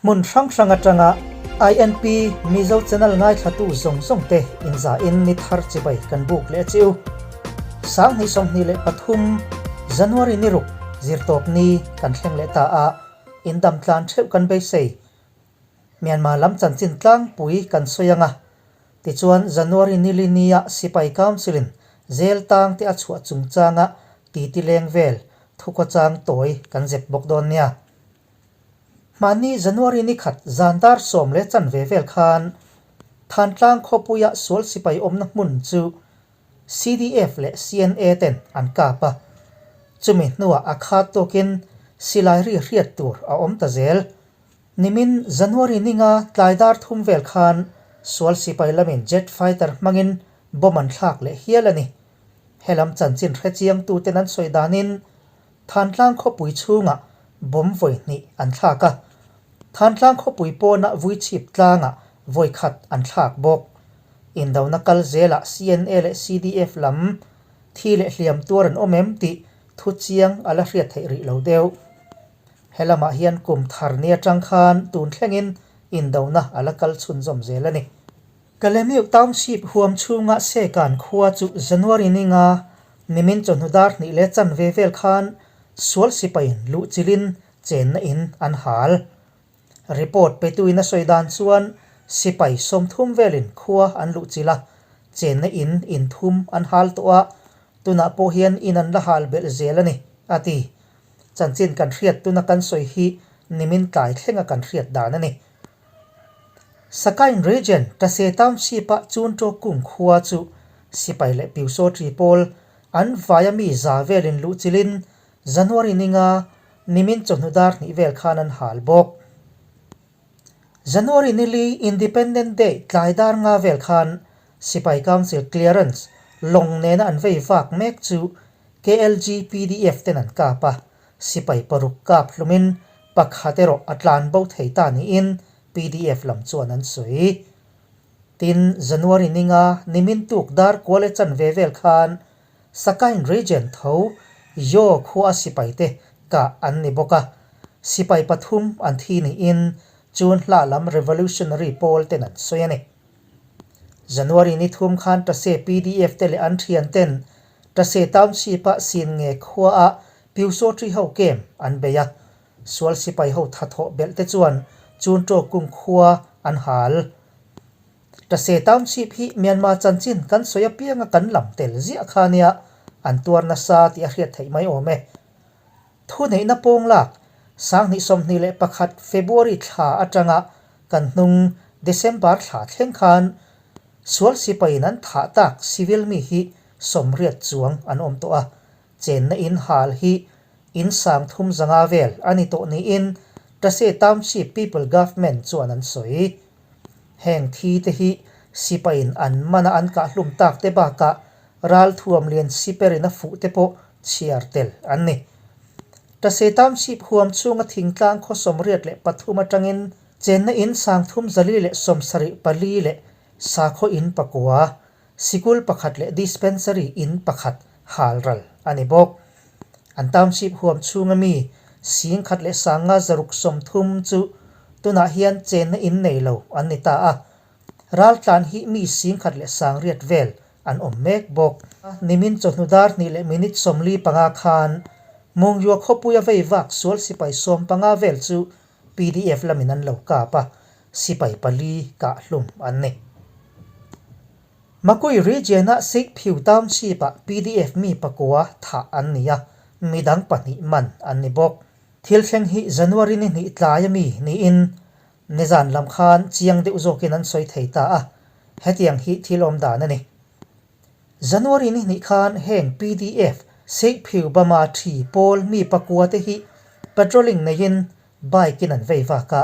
Hmun hrang hrang atanga INP Mizo channel ngaithlatu zawng zawng te inzahin ni thar chibai kan buk leh a chiu. Sanghnih 23 January ni ruk zirtawp ni kan thleng leh ta a, indam tlan theuh kan beisei. Myanmar lam chanchin tlangpui kan sawi ang a, tichuan January nili nia Sipai Council-in zel tang te a chhuah chungchanga titi leng vel thukhawchang tawi kan zep bawk dawn nia. Hmanni January ni khat zan dar sawm leh chanve vel khan Thantlang khawpuia sual sipai awmna hmun chu CDF leh CNA ten an kap a, chumi hnuah a khat tawkin silai ri hriat tur a awm ta zel. Nimin January ninga tlai dar thum vel khan sual sipai lamin jet fighter hmangin bomb an thlak leh hial a ni. Helam chanchin hrechiangtuten an sawi danin Thantlang khawpui chhungah bomb vawi hnih an thlak a, Thantlang khawpui pawnah Vuichhip tlangah vawi khat an thlak bawk. Indona kal zelah CNA leh CDF lam thi leh hliam tuar an awm em tih thu chiang a la hriat theih rih lo deuh. He lamah hian kum thar ni atang khan tun thlengin indona a la kal chhunzawm zel a ni. Kalemiuk Township huam chhunga Sekan khua chu January ninga nimin chawhnu dar hnih leh chanve vel khan sual sipaiin luh chilhin chenna in an hal. Report petuin a sawi dan chuan sipai 30 velin khua an luh chilh a, chenna in inthum an hal tawh a, tunah pawh hian in an la hal belh zel a ni, a ti. Chanchin kan hriat tuna kan sawi hi nimin tlai thlenga kan hriat dan a ni. Sakain Region, Tase Township-a Chunṭaw kung khua chu sipai leh Pyusawṭi pawl an vaia mi za velin luh chilhin January ninga nimin chawhnu dar hnih vel khan an hal bawk. January nili Independent Day tlai dar nga vel khan Sipai Council Clearance lawng nena an vei vak mek chu KLG PDF ten an kap a, Sipai paruk kap hlumin pakhat erawh a tlan bo thei ta niin PDF lam chuan an sawi. Tin, January ninga nimin tuk dar kual e chanve vel khan Sakain Region tho Yaw khua sipaite kah an ni bawk a, sipai pathum an thi niin chun hla lam revolutionary pawl ten an sawi a ni. January ni thum khan Tase PDF te leh an thian ten Tase Township-a sin nge khuaah Pyusawṭi ho kem an bei a, sual sipai ho thathawh belh te chuan Chunṭaw kung khua an hal. Tase Township hi Myanmar chanchin kan sawi apianga kan lam tel ziah kha nia an tuar nasa tih a hriat theih mai awm e. Thuneihna pawng lak 2021 February thla atanga kan hnung December thla thleng khan sual sipaiin an thah tak civil mi hi 80 chuang an awm tawh a, chenna in hal hi in 350 vel a ni tawh niin Tase Township People Government chuan an sawi. Heng thi te hi sipaiin an mana an kahhlum tak te bakah ralthuam lian siperin a fuh te pawh chhiar tel an ni. Tase Township huam chhunga thingtlang khaw 83 atangin chenna in 374 leh sakhaw in pakua, sikul pakhat leh dispensary in pakhat hal ral a ni bawk. An township huam chhunga mi 1630 chu tunah hian chenna in nei lo an ni ta a. Raltlan hi mi 1800 vel an awm mek bawk. Nimin chawhnu dar hnih leh minute 45 khan Mungyua khawpuia vei vak sual sipai 15 vel chu PDF lamin an lo kap a, sipai pali kah hlum an ni. Makui region-a Seikphiu Township-ah PDF mi pakua thah an ni a, midang pahnih man an ni bawk. Thil thleng hi January ni hnih tlai ami niin nizan lam khan chiang deuh zawkin an sawi thei ta a, hetiang hi thil awm dan a ni. January ni hnih khan heng PDF Seikphiu Bama thi pawl mi pakua te hi patrolling neiin bike-in an vei vak a,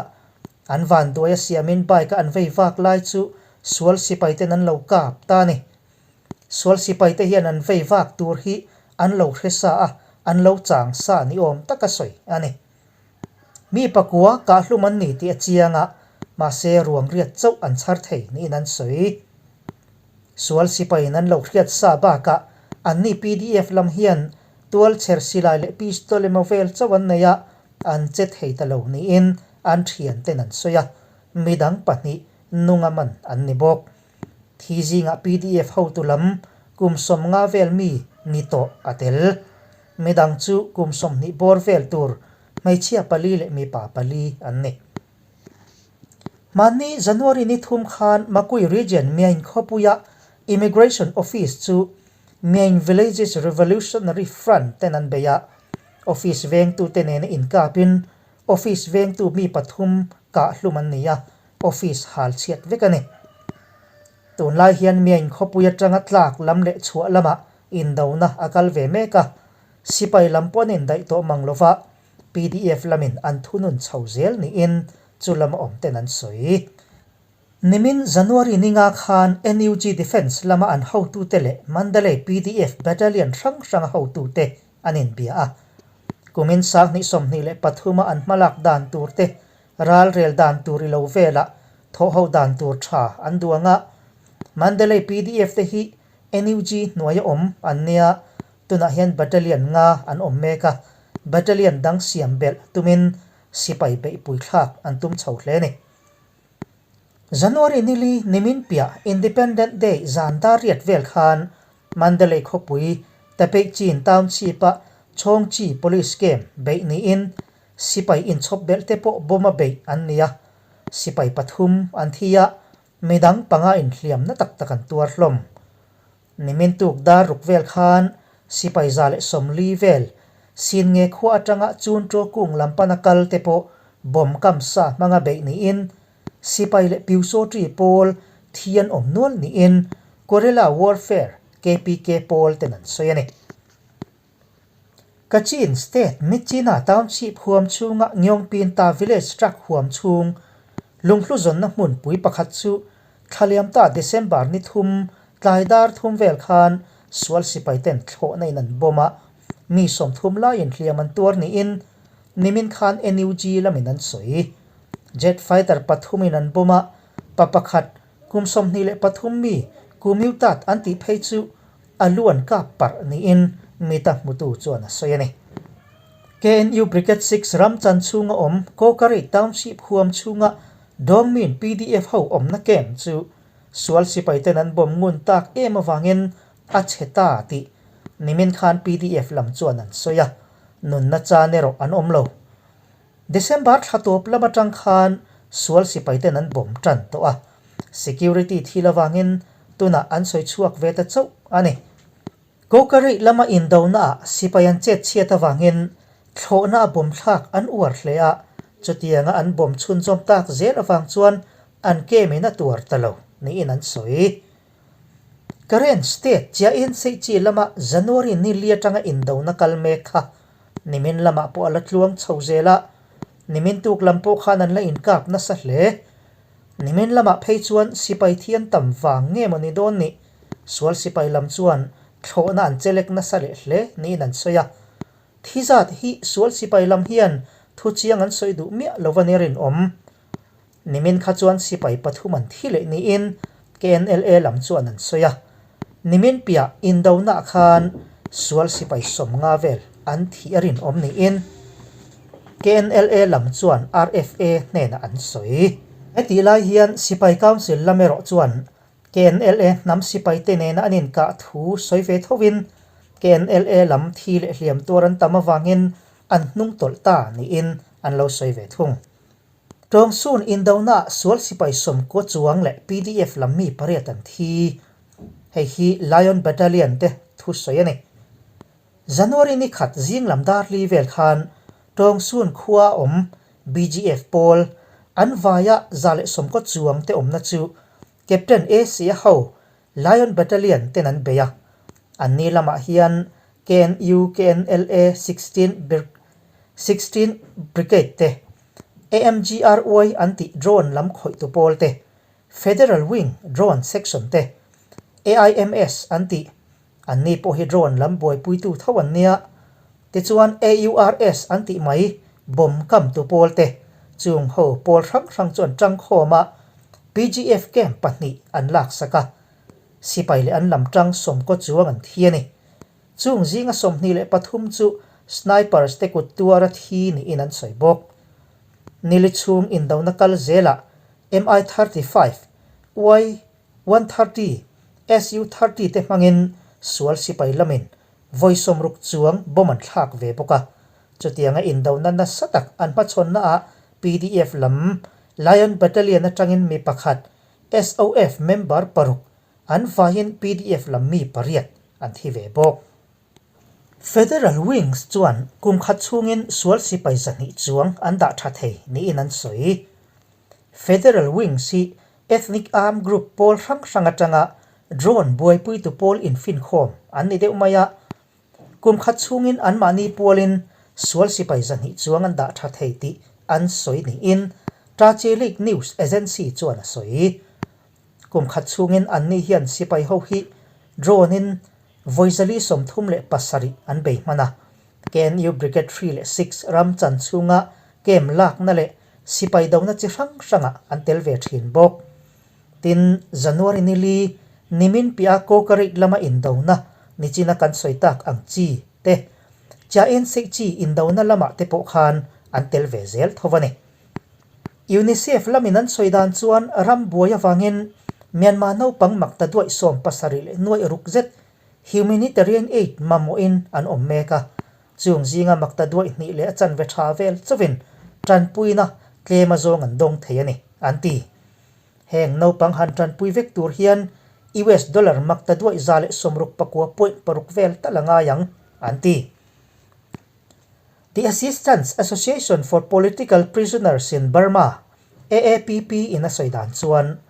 an vanduai a siamin bike-a an vei vak lai chu sual sipaiten an lo kap ta a ni. Sual sipaite hian an vei vak tur hi an lo hre sa a, an lo chang sa ni awm taka sawi a ni. Mi pakua kahhlum an ni tih a chiang a, mahse ruang riat chauh an chhar thei niin an sawi. Sual sipaiin an lo hriat sa bakah anni PDF lam hian tual chher silai leh pistol emaw vel chauh an nei a, an che thei ta lo niin an thianten an sawi a, midang pahnih nunga man an ni bawk. Thi zingah pdf hotu lam kum 50 vel mi ni tawh a tel. Midang chu kum 20 bawr vel tur hmeichhia pali leh mipa pali an ni. Hmanni January ni thum khan Makui Region Myain khawpuia Immigration Office chu Myain Villages Revolutionary Front ten an bei a, office vengtute nena inkapin office vengtu mi pathum kah hlum an ni a, office hal chhiat vek a ni. Tunlai hian Myain khawpui atanga tlak lam leh chhuah lamah indona a kal ve mek a, sipai lam pawh an indaih tawh mang lova, Pdf lamin an thunun chho zel niin chu lama awm ten an sawi. Nimin January ninga khan NUG Defence lama an hotute leh Mandalay pdf Battalion hrang hranga hotute an inbia a. Kumin 2023 a an hmalak dan tur te, ralrel dan tur i lo velah thawhho dan tur tha an duang a. Mandalay pdf te hi NUG hnuaia awm an nia Tunah hian battalion nga an awm mek a, battalion dang siam belh tumin sipai beihpui thlak an tum chho hle a ni. January nili nimin piah Independent Day zan dar riat vel khan Mandalay khawpui Tapeichin Township-a Chawngchi Police Camp beih niin sipai inchhawp belh te pawh bomb-a beih an ni a, sipai pathum an thi a, midang panga inhliamna tak tak an tuar hlawm. Nimin tuk dar ruk vel khan sipai 140 vel sin nge khua atanga chun ṭaw kung lam pana kal te pawh bomb kam sa hmanga beih niin sipai leh Pyusawṭi pawl thi an awm nual niin Guerrilla Warfare KPK pawl ten an sawi a ni. Kachin State Myitkyina Township huam chhunga Ngyongpinta Village Truck huam chhung lunghlu zawnna hmunpui pakhat chu thlaliamta December ni thum tlai dar thum vel khan sual sipai ten thlawhna in an bomb a, mi 30 laiin hliam an tuar niin nimin khan NUG lamin an sawi. Jet fighter pathum in an bomb a, pa pakhat kum 23 mi Kumyutat an tih phei chu A lu an kap parh niin mita hmutu chuan a sawi a ni. KNU Brigade Six ram chan chhunga awm Kawkari Township huam chhunga Dawngmin pdf ho awmna camp chu sual sipai ten an bomb ngun tak em avangin a chhe ta tih nimin khan pdf lam chuan an sawi a, nunna chan erawh an awm lo. December thla tawp lam atang khan sual sipai ten an bomb tan tawh a, security thil avangin tunah an sawi chhuak ve ta chauh a ni. Kawkarih lama indonaah sipai an chet chhiat avangin thlawhna a bomb thlak an uar hle a, chutianga an bomb chhunzawm tak zel avang chuan an kemin a tuar ta lo niin an sawi. Karen State chiahin Seichi lama January ni li atanga indona kal mek kha nimin lamah pawh a la tluang chho zel a, nimin tuk lam pawh khan an la inkap nasa hle. Nimin lamah phei chuan sipai thian tam vang nge maw ni dawn ni, sual sipai lam chuan thlawhna an chelek nasa leh hle niin an sawi a. Thi zat hi sual sipai lam hian thu chiang an sawi duh miah lo a nia rinawm. Nimin kha chuan sipai pathum an thi leh niin KNLA lam chuan an sawi a. Nimin piah indonaah khan sual sipai 50 vel an thih a rinawm niin KNLA lam chuan RFA hnenah an sawi. Hetih lai hian Sipai Council lam erawh chuan KNLA hnam sipaite nena an inkah thu sawi ve thovin KNLA lam thi leh hliam tuar an tam avangin an hnung tawlh ta niin an lo sawi ve thung. Tawngsun indonaah sual sipai 90 chuang leh pdf lam mi pariat an thi. Hei hi Lion Battalion te thu sawi a ni. January ni khat zing lam dar li vel khan Tawngsun khua a awm BGF pawl an vaia 190 chuang te awmna chu Captain AC a ho Lion Battalion ten an bei a. An ni lamah hian KNU KNLA 16 16 Brigade te, AMGRY an tih drone lam khawihtu pawl te, Federal Wing drone section te, AIMS an tih an ni pawh hi drone lam buaipuitu tho an nia. Tichuan AURS an tih mai bomb kamtu pawl te, chung ho pawl hrang hrang chu an tangkhawm a, PGF camp pahnih an laksak a. Sipai leh an lam tang 90 chuang an thi a ni. Chung zinga 23 chu snipers te kut tuara thi niin an sawi bawk. Nili chhung indona kal zelah Mi 35, Y 130, Su 30 te hmangin sual sipai lamin vawi sawmruk chuang bomb an thlak ve bawk a. Chutianga indona nasa tak an hmachhawnnaah pdf lam Lion Battalion atangin mi pakhat, SOF member paruk an vaiin pdf lam mi pariat an thi ve bawk. Federal Wings chuan kum khat chhungin sual sipai 200 chuang an dah tha thei niin an sawi. Federal Wings hi ethnic armed group pawl hrang hrang atanga drone buaipuitu pawl infinkhawm an ni deuh mai a. Kum khat chhungin anmahni pualin sual sipai 200 chuang an dah tha thei tih an sawi niin Tachileik News Agency chuan a sawi. Kum khat chhungin anni hian sipai ho hi drone in vawi 437 an bei hman a. KNU Brigade 3 leh 6 ram chan chhunga camp lakna leh sipai dona chi hrang hrangah an tel ve thin bawk. Tin, January ni li nimin piah Kawkareih lama indona nichina kan sawi tak ang chi te, Chaen Seih chi indona lamah te pawh khan an tel ve zel tho a ni. UNICEF lamin an sawi dan chuan ram buai avangin Myanmar naupang makta duaih 70 leh nuaih ruk zet humanitarian aid mamawhin an awm mek a. Chung zinga makta duaih hnih leh a chanve tha vel chauhin tanpuina tlem azawng an dawng thei a ni, an ti. Heng naupang han tanpui vek tur hian US dollar makta duaih 169.6 vel tal a ngai ang, an ti. The Assistance Association for Political Prisoners in Burma, AAPP, in a sawi dan chuan,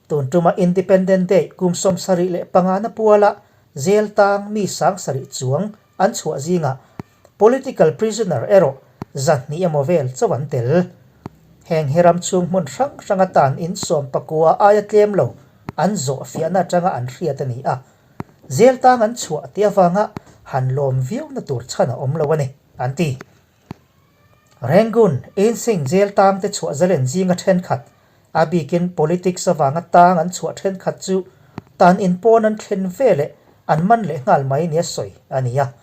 tun tuma Independent Day kum 75 na puala jail tang mi 7000 chuang an chhuah zingah political prisoner erawh 200 emaw vel chauh an tel. Heng hi ram chhung hmun hrang hrang atan in 19 aia tlem lo an zawh fiahna atanga an hriat a ni a. Jail tang an chhuah tih avanga han lawm viau na tur chhan a awm lo a ni, an ti. Rangoon, Insein jail tang te chhuah zalen zinga thenkhat, a bikin politics avanga tang an chhuah thenkhat chu tan in pawn an thlen ve leh an man leh nghal mai nia sawi a ni a.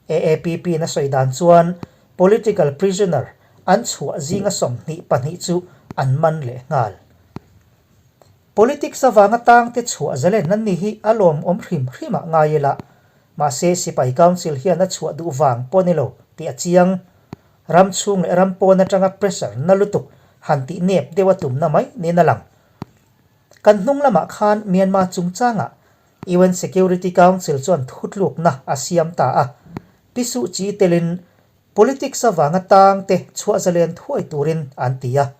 AAPP in a sawi dan chuan political prisoner an chhuah zinga 22 chu an man leh nghal. Politics avanga tangte chhuah zalen an ni hi a lawmawm hrim hrim ah ngai ila, mahse Sipai Council hian a chhuah duh vang pawh ni lo tih a chiang. Ram chhung leh ram pawn atanga pressure na lutuk han tih nep deuh a tumna mai niin a lang. Kan hnung lamah khan Myanmar chungchangah UN Security Council chuan thutlukna a siam ta a, Pi Suh Kyi telin Politics avanga tangte chhuah zalen thuai turin an ti a.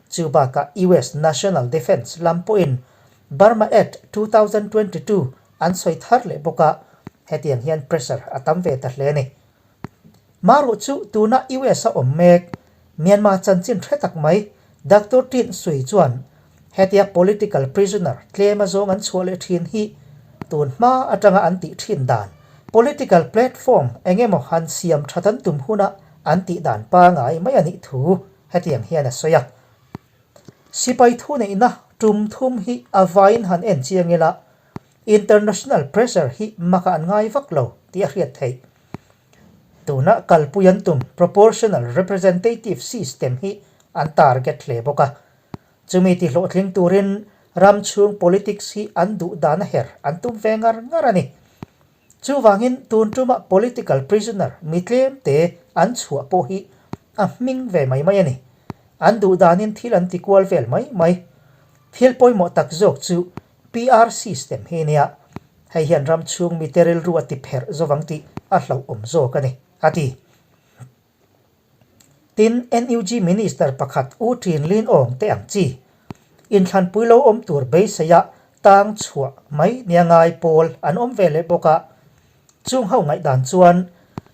Chu bakah US National Defence lam pawhin Burma Act 2022 an sawi thar leh bawk a, hetiang hian pressure a tam ve ta hle a ni. Maruh chu tuna US a awm mek Myanmar chanchin hre tak mai Doctor Tin Sui chuan hetia political prisoner tlem azawng an chhuah leh thin hi tun hma atanga an tih thin dan political platform eng emaw han siam that an tum huna an tih dan pangai mai a nih thu hetiang hian a sawi a. Sipai thuneihna tum thum hi a vaiin han en chiang ila international pressure hi maka an ngai vak lo tih a hriat theih. Tuna kalpui an tum proportional representative system hi an target hle bawk a. Chumi ti hlawhtling turin ram chhung politics hi an duh dan a her an tum ve ngar ngar a ni. Chuvangin tun tuma political prisoner mi tlem te an chhuah pawh hi a hming ve mai mai a ni. An duh danin thil an ti kual vel mai mai. Thil pawimawh tak zawk chu PR system hi nia. Hei hian ram chhung mite rilru a ti pherh zawvang tih a hlauhawm zawk a ni, a ti. Tin, NUG Minister pakhat U Ṭin Lin Aung te ang chi, inthlanpui lo awm tur beiseia tang chhuah mai nia ngai pawl an awm ve leh bawk a. Chung ho ngaihdan chuan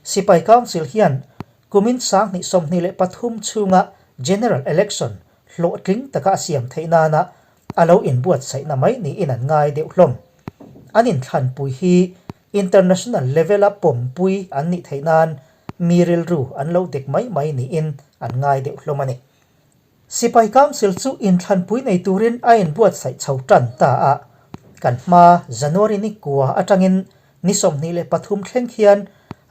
Sipai Council hian kumin 2023 chhunga General Election hlawhtling taka a siam theih nana a lo inbuatsaihna mai niin an ngai deuh hlawm. An inthlanpui hi international level-a pawmpui an nih theih nan mi rilru an lo dek mai mai niin an ngai deuh hlawm a ni. Sipai Council chu inthlanpui nei turin a inbuatsaih chho tan ta a, kan hma January ni kua atangin ni 23 thleng hian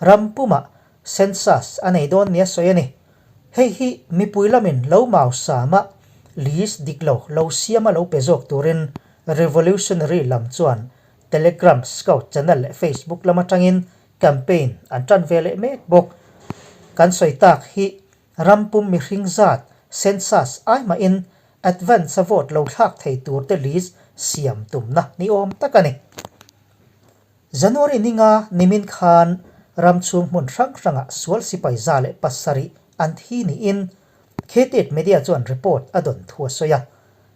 ram pumah census a nei dawn nia sawi a ni. Hei hi mipui lamin lo mau sama list dik lo lo siama lo pe zawk turin Revolutionary lam chuan Telegram Scout channel leh Facebook lam atangin campaign an tan ve leh mek bawk. Kan sawi tak hi ram pum mihring zat census ai mahin advance a vote lo thlak thei tur te list siam tumna ni awm tak a ni. January ninga nimin khan ram chhung hmun hrang hrangah sual sipai 107 an thi niin Khetet Media chuan report a dawn thu a sawi a.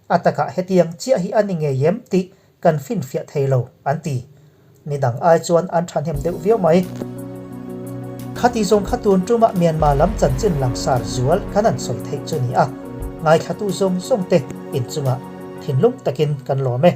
A takah hetiang chiah hi a ni ngei em tih kan finfiah thei lo an ti. Midang ai chuan an thahnem deuh viau mai. Khati zawng kha tun tumah Myanmar lam chanchin langsar zual kan han sawi theih chu ni a, ngaithlatu zawng zawng te inchungah thinlung takin kan lawm e.